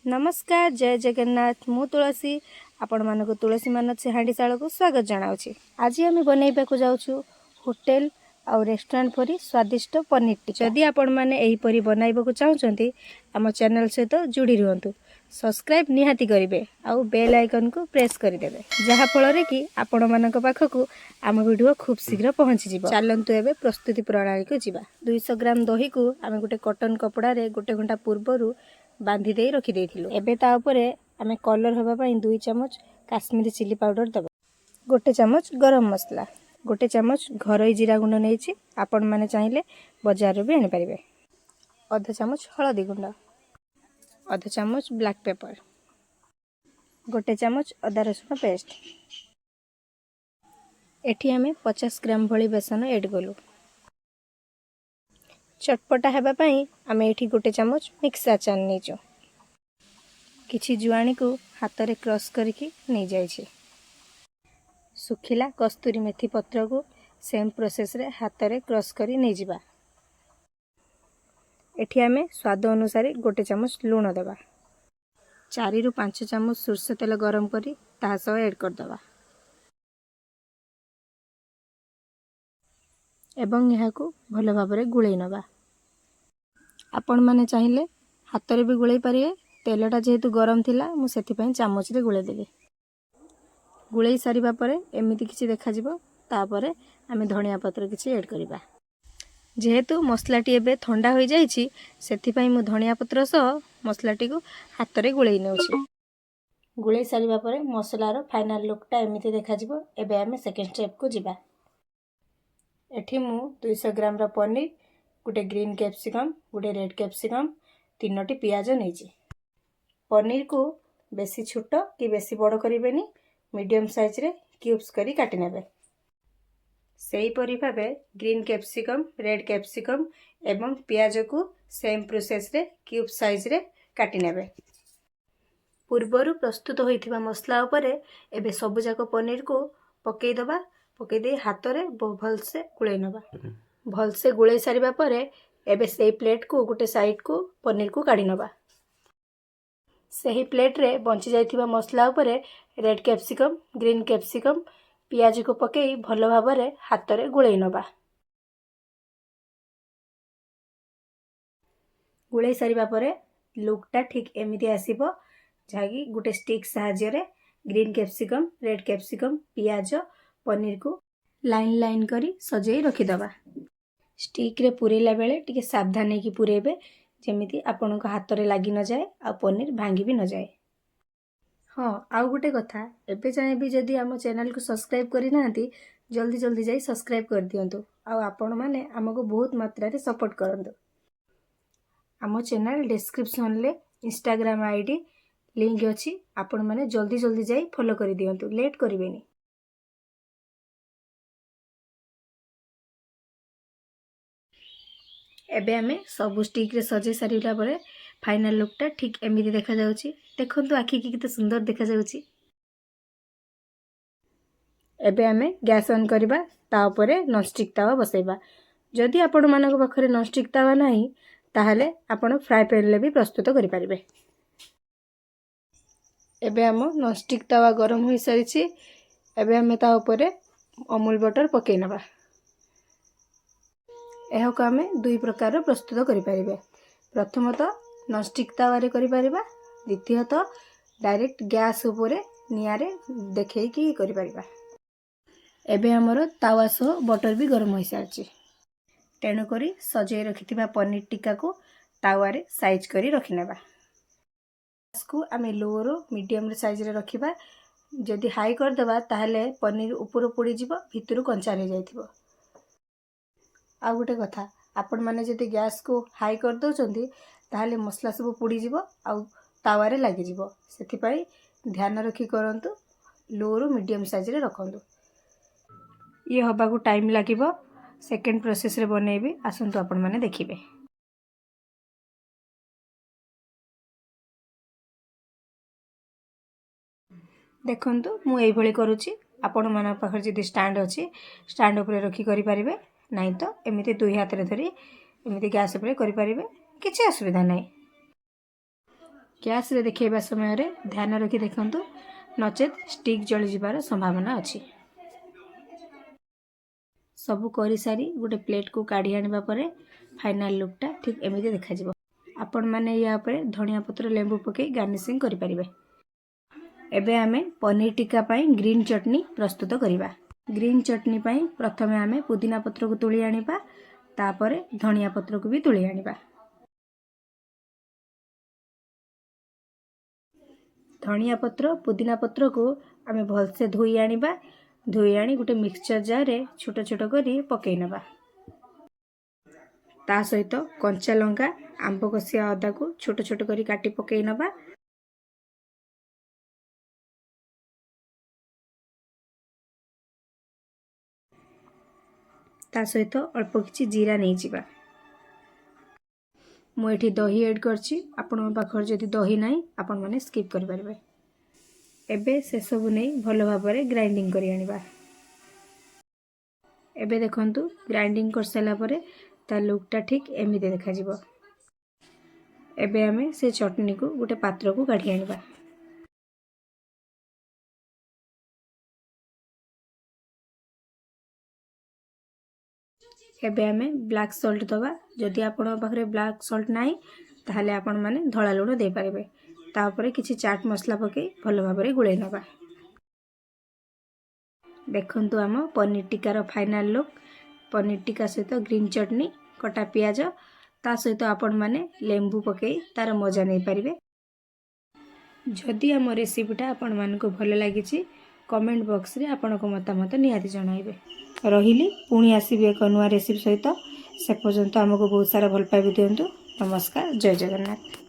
ନମସ୍କାର, ଜୟ ଜଗନ୍ନାଥ। ମୁଁ ତୁଳସୀ, ଆପଣମାନଙ୍କୁ ତୁଳସୀ ମାନସ ହାଣ୍ଡିଶାଳକୁ ସ୍ୱାଗତ ଜଣାଉଛି। ଆଜି ଆମେ ବନେଇବାକୁ ଯାଉଛୁ ହୋଟେଲ ଆଉ ରେଷ୍ଟୁରାଣ୍ଟ ପରି ସ୍ୱାଦିଷ୍ଟ ପନିର ଟିକ୍କା। ଯଦି ଆପଣମାନେ ଏହିପରି ବନାଇବାକୁ ଚାହୁଁଛନ୍ତି, ଆମ ଚ୍ୟାନେଲ ସହିତ ଯୋଡ଼ି ରୁହନ୍ତୁ। ସବସ୍କ୍ରାଇବ୍ ନିହାତି କରିବେ ଆଉ ବେଲ୍ ଆଇକନ୍କୁ ପ୍ରେସ୍ କରିଦେବେ, ଯାହାଫଳରେ କି ଆପଣମାନଙ୍କ ପାଖକୁ ଆମ ଭିଡ଼ିଓ ଖୁବ୍ ଶୀଘ୍ର ପହଞ୍ଚିଯିବ। ଚାଲନ୍ତୁ, ଏବେ ପ୍ରସ୍ତୁତି ପ୍ରଣାଳୀକୁ ଯିବା। 200 ଗ୍ରାମ ଦହିକୁ ଆମେ ଗୋଟେ କଟନ୍ କପଡ଼ାରେ ଗୋଟେ ଘଣ୍ଟା ପୂର୍ବରୁ ବାନ୍ଧି ଦେଇ ରଖିଦେଇଥିଲୁ। ଏବେ ତା ଉପରେ ଆମେ କଲର୍ ହେବା ପାଇଁ 2 ଚାମଚ କାଶ୍ମୀରୀ ଚିଲି ପାଉଡ଼ର ଦେବା, ଗୋଟେ ଚାମଚ ଗରମ ମସଲା, ଗୋଟେ ଚାମଚ ଘରୋଇ ଜିରା ଗୁଣ୍ଡ ନେଇଛି, ଆପଣମାନେ ଚାହିଁଲେ ବଜାରରୁ ବି ଆଣିପାରିବେ, ଅଧ ଚାମଚ ହଳଦୀ ଗୁଣ୍ଡ, ଅଧ ଚାମଚ ବ୍ଲାକ୍ ପେପର, ଗୋଟେ ଚାମଚ ଅଦା ରସୁଣ ପେଷ୍ଟ। ଏଠି ଆମେ 50 ଗ୍ରାମ ଭଳି ବେସନ ଏଡ଼୍ କଲୁ। ଚଟପଟା ହେବା ପାଇଁ ଆମେ ଏଠି ଗୋଟେ ଚାମଚ ମିକ୍ସ ଆଚାର ନେଇଛୁ। କିଛି ଜୁଆଣିକୁ ହାତରେ କ୍ରସ୍ କରିକି ନେଇଯାଇଛି। ଶୁଖିଲା କସ୍ତୁରୀ ମେଥି ପତ୍ରକୁ ସେମ୍ ପ୍ରୋସେସ୍ରେ ହାତରେ କ୍ରସ୍ କରି ନେଇଯିବା। ଏଠି ଆମେ ସ୍ୱାଦ ଅନୁସାରେ ଗୋଟେ ଚାମଚ ଲୁଣ ଦେବା। 4ରୁ 5 ଚାମଚ ସୋରିଷ ତେଲ ଗରମ କରି ତାହା ସହ ଏଡ଼୍ କରିଦେବା ଏବଂ ଏହାକୁ ଭଲ ଭାବରେ ଗୋଳେଇ ନେବା। ଆପଣମାନେ ଚାହିଁଲେ ହାତରେ ବି ଗୋଳେଇ ପାରିବେ। ତେଲଟା ଯେହେତୁ ଗରମ ଥିଲା, ମୁଁ ସେଥିପାଇଁ ଚାମଚରେ ଗୋଳେଇ ଦେଲି। ଗୋଳେଇ ସାରିବା ପରେ ଏମିତି କିଛି ଦେଖାଯିବ। ତାପରେ ଆମେ ଧଣିଆ ପତ୍ର କିଛି ଏଡ଼୍ କରିବା। ଯେହେତୁ ମସଲାଟି ଏବେ ଥଣ୍ଡା ହୋଇଯାଇଛି, ସେଥିପାଇଁ ମୁଁ ଧଣିଆ ପତ୍ର ସହ ମସଲାଟିକୁ ହାତରେ ଗୋଳେଇ ନେଉଛି। ଗୋଳେଇ ସାରିବା ପରେ ମସଲାର ଫାଇନାଲ୍ ଲୁକ୍ଟା ଏମିତି ଦେଖାଯିବ। ଏବେ ଆମେ ସେକେଣ୍ଡ ଷ୍ଟେପ୍କୁ ଯିବା। ଏଠି ମୁଁ 200 ଗ୍ରାମର ପନିର, ଗୋଟେ ଗ୍ରୀନ୍ କ୍ୟାପ୍ସିକମ୍, ଗୋଟେ ରେଡ଼୍ କ୍ୟାପ୍ସିକମ୍, ତିନୋଟି ପିଆଜ ନେଇଛି। ପନିରକୁ ବେଶୀ ଛୋଟ କି ବେଶୀ ବଡ଼ କରିବେନି, ମିଡ଼ିୟମ୍ ସାଇଜ୍ରେ କ୍ୟୁବ୍ସ କରି କାଟି ନେବେ। ସେହିପରି ଭାବେ ଗ୍ରୀନ୍ କ୍ୟାପ୍ସିକମ୍, ରେଡ଼୍ କ୍ୟାପ୍ସିକମ୍ ଏବଂ ପିଆଜକୁ ସେମ୍ ପ୍ରୋସେସ୍ରେ କ୍ୟୁବ୍ ସାଇଜ୍ରେ କାଟି ନେବେ। ପୂର୍ବରୁ ପ୍ରସ୍ତୁତ ହୋଇଥିବା ମସଲା ଉପରେ ଏବେ ସବୁଯାକ ପନିରକୁ ପକାଇଦେବା। ପକାଇ ଦେଇ ହାତରେ ଭଲସେ ଗୋଳେଇ ନେବା। ଭଲସେ ଗୋଳେଇ ସାରିବା ପରେ ଏବେ ସେଇ ପ୍ଲେଟ୍କୁ ଗୋଟେ ସାଇଡ଼କୁ ପନିରକୁ କାଢ଼ି ନେବା। ସେହି ପ୍ଲେଟ୍ରେ ବଞ୍ଚି ଯାଇଥିବା ମସଲା ଉପରେ ରେଡ଼୍ କ୍ୟାପ୍ସିକମ୍, ଗ୍ରୀନ୍ କ୍ୟାପ୍ସିକମ୍, ପିଆଜକୁ ପକାଇ ଭଲ ଭାବରେ ହାତରେ ଗୋଳେଇ ନେବା। ଗୋଳେଇ ସାରିବା ପରେ ଲୁକ୍ଟା ଠିକ୍ ଏମିତି ଆସିବ, ଯାହାକି ଗୋଟେ ଷ୍ଟିକ୍ ସାହାଯ୍ୟରେ ଗ୍ରୀନ୍ କ୍ୟାପ୍ସିକମ୍, ରେଡ଼୍ କ୍ୟାପ୍ସିକମ୍, ପିଆଜ, ପନିରକୁ ଲାଇନ୍ ଲାଇନ୍ କରି ସଜେଇ ରଖିଦେବା। ଷ୍ଟିକ୍ରେ ପୂରେଇଲା ବେଳେ ଟିକେ ସାବଧାନ ହେଇକି ପୂରେଇବେ, ଯେମିତି ଆପଣଙ୍କ ହାତରେ ଲାଗି ନଯାଏ ଆଉ ପନିର ଭାଙ୍ଗି ବି ନଯାଏ। ହଁ, ଆଉ ଗୋଟେ କଥା, ଏବେ ଯାଏଁ ବି ଯଦି ଆମ ଚ୍ୟାନେଲକୁ ସବସ୍କ୍ରାଇବ୍ କରିନାହାନ୍ତି, ଜଲ୍ଦି ଜଲ୍ଦି ଯାଇ ସବସ୍କ୍ରାଇବ୍ କରିଦିଅନ୍ତୁ ଆଉ ଆପଣମାନେ ଆମକୁ ବହୁତ ମାତ୍ରାରେ ସପୋର୍ଟ କରନ୍ତୁ। ଆମ ଚ୍ୟାନେଲ ଡେସ୍କ୍ରିପସନ୍ରେ ଇନଷ୍ଟାଗ୍ରାମ ଆଇଡ଼ି ଲିଙ୍କ ଅଛି। ଆପଣମାନେ ଜଲ୍ଦି ଜଲ୍ଦି ଯାଇ ଫଲୋ କରିଦିଅନ୍ତୁ, ଲେଟ୍ କରିବେନି। ଏବେ ଆମେ ସବୁ ଷ୍ଟିକ୍ରେ ସଜେଇ ସାରିଲା ପରେ ଫାଇନାଲ୍ ଲୁକ୍ଟା ଠିକ୍ ଏମିତି ଦେଖାଯାଉଛି। ଦେଖନ୍ତୁ, ଆଖିକି କେତେ ସୁନ୍ଦର ଦେଖାଯାଉଛି। ଏବେ ଆମେ ଗ୍ୟାସ୍ ଅନ୍ କରିବା, ତା ଉପରେ ନନଷ୍ଟିକ୍ ତାୱା ବସାଇବା। ଯଦି ଆପଣମାନଙ୍କ ପାଖରେ ନନଷ୍ଟିକ୍ ତାୱା ନାହିଁ, ତାହେଲେ ଆପଣ ଫ୍ରାଏ ପ୍ୟାନ୍ରେ ବି ପ୍ରସ୍ତୁତ କରିପାରିବେ। ଏବେ ଆମ ନନଷ୍ଟିକ୍ ତାୱା ଗରମ ହୋଇସାରିଛି। ଏବେ ଆମେ ତା ଉପରେ ଅମୁଲ ବଟର୍ ପକାଇ ନେବା। ଏହାକୁ ଆମେ ଦୁଇ ପ୍ରକାରର ପ୍ରସ୍ତୁତ କରିପାରିବେ। ପ୍ରଥମତଃ ନନଷ୍ଟିକ୍ ତାୱାରେ କରିପାରିବା, ଦ୍ୱିତୀୟତଃ ଡାଇରେକ୍ଟ ଗ୍ୟାସ୍ ଉପରେ ନିଆଁରେ ଦେଖେଇକି କରିପାରିବା। ଏବେ ଆମର ତାୱା ସହ ବଟର୍ ବି ଗରମ ହୋଇସାରିଛି। ତେଣୁକରି ସଜେଇ ରଖିଥିବା ପନିର ଟିକାକୁ ତାୱାରେ ସାଇଜ୍ କରି ରଖିନେବା। ଗ୍ୟାସ୍କୁ ଆମେ ଲୋରୁ ମିଡ଼ିୟମରେ ସାଇଜ୍ରେ ରଖିବା। ଯଦି ହାଇ କରିଦେବା, ତାହେଲେ ପନିର ଉପରୁ ପୋଡ଼ିଯିବ, ଭିତରୁ କଞ୍ଚା ରହିଯାଇଥିବ। ଆଉ ଗୋଟେ କଥା, ଆପଣମାନେ ଯଦି ଗ୍ୟାସ୍କୁ ହାଇ କରିଦେଉଛନ୍ତି, ତାହେଲେ ମସଲା ସବୁ ପୋଡ଼ିଯିବ ଆଉ ତାୱାରେ ଲାଗିଯିବ। ସେଥିପାଇଁ ଧ୍ୟାନ ରଖି କରନ୍ତୁ, ଲୋରୁ ମିଡ଼ିୟମ୍ ସାଇଜ୍ରେ ରଖନ୍ତୁ। ଇଏ ହେବାକୁ ଟାଇମ୍ ଲାଗିବ। ସେକେଣ୍ଡ ପ୍ରୋସେସ୍ରେ ବନେଇବି, ଆସନ୍ତୁ ଆପଣମାନେ ଦେଖିବେ। ଦେଖନ୍ତୁ, ମୁଁ ଏଇଭଳି କରୁଛି। ଆପଣମାନଙ୍କ ପାଖରେ ଯଦି ଷ୍ଟାଣ୍ଡ ଅଛି, ଷ୍ଟାଣ୍ଡ ଉପରେ ରଖି କରିପାରିବେ, ନାହିଁ ତ ଏମିତି ଦୁଇ ହାତରେ ଧରି ଏମିତି ଗ୍ୟାସ୍ ଉପରେ କରିପାରିବେ, କିଛି ଅସୁବିଧା ନାହିଁ। ଗ୍ୟାସ୍ରେ ଦେଖାଇବା ସମୟରେ ଧ୍ୟାନ ରଖି ଦେଖନ୍ତୁ, ନଚେତ୍ ଷ୍ଟିକ୍ ଜଳିଯିବାର ସମ୍ଭାବନା ଅଛି। ସବୁ କରିସାରି ଗୋଟେ ପ୍ଲେଟ୍କୁ କାଢ଼ି ଆଣିବା ପରେ ଫାଇନାଲ୍ ଲୁକ୍ଟା ଠିକ୍ ଏମିତି ଦେଖାଯିବ। ଆପଣମାନେ ୟା ଉପରେ ଧନିଆ ପତ୍ର, ଲେମ୍ବୁ ପକାଇ ଗାର୍ନିସିଂ କରିପାରିବେ। ଏବେ ଆମେ ପନିର ଟିକ୍କା ପାଇଁ ଗ୍ରୀନ୍ ଚଟନି ପ୍ରସ୍ତୁତ କରିବା। ଗ୍ରୀନ୍ ଚଟନି ପାଇଁ ପ୍ରଥମେ ଆମେ ପୁଦିନା ପତ୍ରକୁ ତୋଳି ଆଣିବା, ତାପରେ ଧନିଆ ପତ୍ରକୁ ବି ତୋଳି ଆଣିବା। ଧନିଆ ପତ୍ର, ପୁଦିନା ପତ୍ରକୁ ଆମେ ଭଲସେ ଧୋଇ ଆଣିବା। ଧୋଇ ଆଣି ଗୋଟେ ମିକ୍ସଚର ଜାର୍ରେ ଛୋଟ ଛୋଟ କରି ପକାଇ ନେବା। ତା ସହିତ କଞ୍ଚା ଲଙ୍କା, ଆମ୍ବ କଷିଆ ଅଦାକୁ ଛୋଟ ଛୋଟ କରି କାଟି ପକାଇ ନେବା। ତା ସହିତ ଅଳ୍ପ କିଛି ଜିରା ନେଇଯିବା। ମୁଁ ଏଠି ଦହି ଆଡ଼୍ କରିଛି। ଆପଣଙ୍କ ପାଖରେ ଯଦି ଦହି ନାହିଁ, ଆପଣମାନେ ସ୍କିପ୍ କରିପାରିବେ। ଏବେ ସେସବୁ ନେଇ ଭଲ ଭାବରେ ଗ୍ରାଇଣ୍ଡିଙ୍ଗ କରି ଆଣିବା। ଏବେ ଦେଖନ୍ତୁ, ଗ୍ରାଇଣ୍ଡିଙ୍ଗ କରିସାରିଲା ପରେ ତା ଲୁକ୍ଟା ଠିକ୍ ଏମିତି ଦେଖାଯିବ। ଏବେ ଆମେ ସେ ଚଟଣିକୁ ଗୋଟେ ପାତ୍ରକୁ କାଢ଼ି ଆଣିବା। ଏବେ ଆମେ ବ୍ଲାକ୍ ସଲ୍ଟ ଦେବା। ଯଦି ଆପଣଙ୍କ ପାଖରେ ବ୍ଲାକ୍ ସଲ୍ଟ ନାହିଁ, ତାହେଲେ ଆପଣମାନେ ଧଳା ଲୁଣ ଦେଇପାରିବେ। ତାପରେ କିଛି ଚାଟ୍ ମସଲା ପକାଇ ଭଲ ଭାବରେ ଗୋଳେଇ ନେବା। ଦେଖନ୍ତୁ ଆମ ପନିର ଟିକ୍କାର ଫାଇନାଲ୍ ଲୁକ୍। ପନିର ଟିକ୍କା ସହିତ ଗ୍ରୀନ୍ ଚଟନି, କଟା ପିଆଜ, ତା ସହିତ ଆପଣମାନେ ଲେମ୍ବୁ ପକାଇ ତାର ମଜା ନେଇପାରିବେ। ଯଦି ଆମ ରେସିପିଟା ଆପଣମାନଙ୍କୁ ଭଲ ଲାଗିଛି, କମେଣ୍ଟ ବକ୍ସରେ ଆପଣଙ୍କ ମତାମତ ନିହାତି ଜଣାଇବେ। ରହିଲି, ପୁଣି ଆସିବି ଏକ ନୂଆ ରେସିପି ସହିତ। ସେ ପର୍ଯ୍ୟନ୍ତ ଆମକୁ ବହୁତ ସାରା ଭଲ ପାଇବା ଦିଅନ୍ତୁ। ନମସ୍କାର, ଜୟ ଜଗନ୍ନାଥ।